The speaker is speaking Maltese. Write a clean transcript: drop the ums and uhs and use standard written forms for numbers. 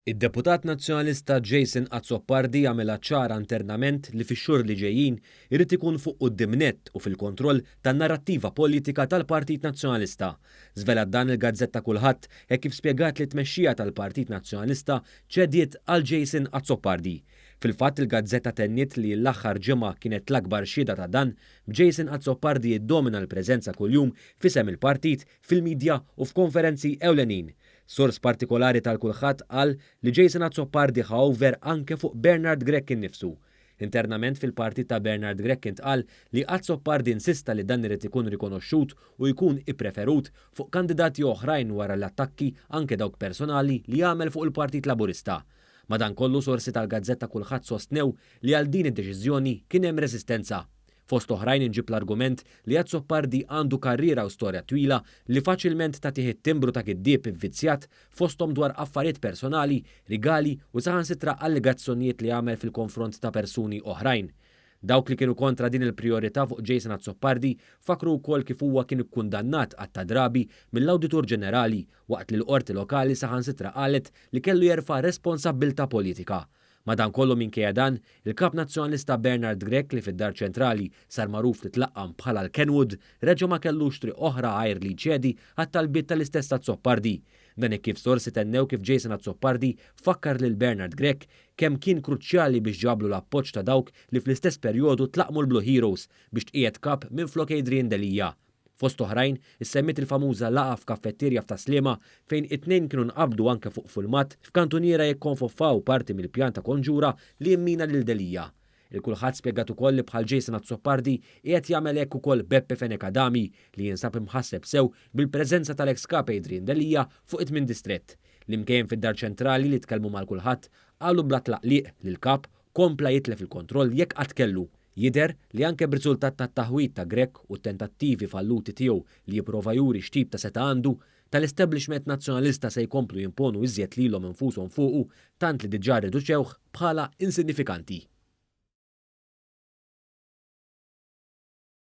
Id-deputat Nazzjonalista Jason Azzopardi għamilha ċara internament li fix-xhur li ġejjin irid ikun fuq quddiem nett u fil-kontroll tan-narrattiva politika tal-Partit Nazzjonalista. Żvelat dan il-gazzetta Kullħadd hekk kif spjegat li t-tmexxija tal-Partit Nazzjonalista ċediet għal Jason Azzopardi. Fil-fatt il-gazzetta tenniet li l-aħħar ġimgħa kienet l-akbar xhieda ta' dan, b'Jason Azzopardi jiddomina l-preżenza kuljum f'isem il-partit fil-midja u f'konferenzi ewlenin. Sors partikolari tal-Kullħadd qal li Jason Azzopardi ħa over anke fuq Bernard Grech innifsu. Internament fil-partit ta' Bernard Grech intqal li Azzopardi insista li dan irid ikun rikonoxxut u jkun ippreferut fuq kandidati oħrajn wara l-attakki anke dawk personali li għamel fuq il-Partit Laburista. Madankollu sorsi tal-gazzetta Kullħadd sostnew li għal din id-deċiżjoni kien hemm reżistenza. Fost oħrajn inġib l-argument li Azzopardi għandu karriera u storja twila li faċilment tagħtih it-timbru ta' giddieb ivvizzjat fosthom dwar affarijiet personali, rigali u saħansitra allegazzjonijiet li għamel fil-konfront ta' persuni oħrajn. Dawk li kienu kontra din il-prijorità fuq Jason Azzopardi fakru wkoll kif huwa kien ikkundannat għadd ta' drabi mill-Awditur Ġenerali waqt li l-Qorti Lokali saħansitra qalet li kellu jerfa' responsabbiltà politika. Madankollu minkejja dan, il-Kap Nazzjonalista Bernard Grech li fid-Dar Ċentrali sar magħruf li tlaqqam bħala l-Kenwood reġa' ma kellux triq oħra għajr li jċedi għat-talbiet tal-istess Azzopardi. Dan hekk kif sorsi tennew kif Jason Azzopardi fakkar lil Bernard Grech kemm kien kruċjali biex ġablu l-appoġġ ta' dawk li fl-istess perjodu tlaqqmu l-Blue Heroes biex tqiegħed kap minflok Adrian Delia. Fost oħrajn, issemmiet il-famuża laqgħa f'kaffetterja f'Tas-Sliema fejn it-tnejn kienu nqabdu anke fuq filmat f'kantuniera jikkonfoffaw parti mill-pjan ta' konġura li jimmina lil Delia. Il-Kullħadd spjegat ukoll li bħal Jason Azzopardi qiegħed jagħmel hekk ukoll Beppe Fenech Adami li jinsab imħasseb sew bil-preżenza tal-eks Kap Adrian Delia fuq it-tmien distrett. L-imkejjen fid-Dar Ċentrali li tkellmu mal-Kullħadd qalu bla tlaqliq li l-Kap kompla jitlef il-kontroll jekk qatt kellu. Jidher li anke b'riżultat tat-taħwid ta' Grech u t-tentattivi falluti tiegħu li jipprova juri x'tip ta' setgħa għandu, tal-establishment Nazzjonalista se jkomplu jimponu iżjed lilhom infushom fuqu tant li diġà rriduċewh bħala insinnifikanti.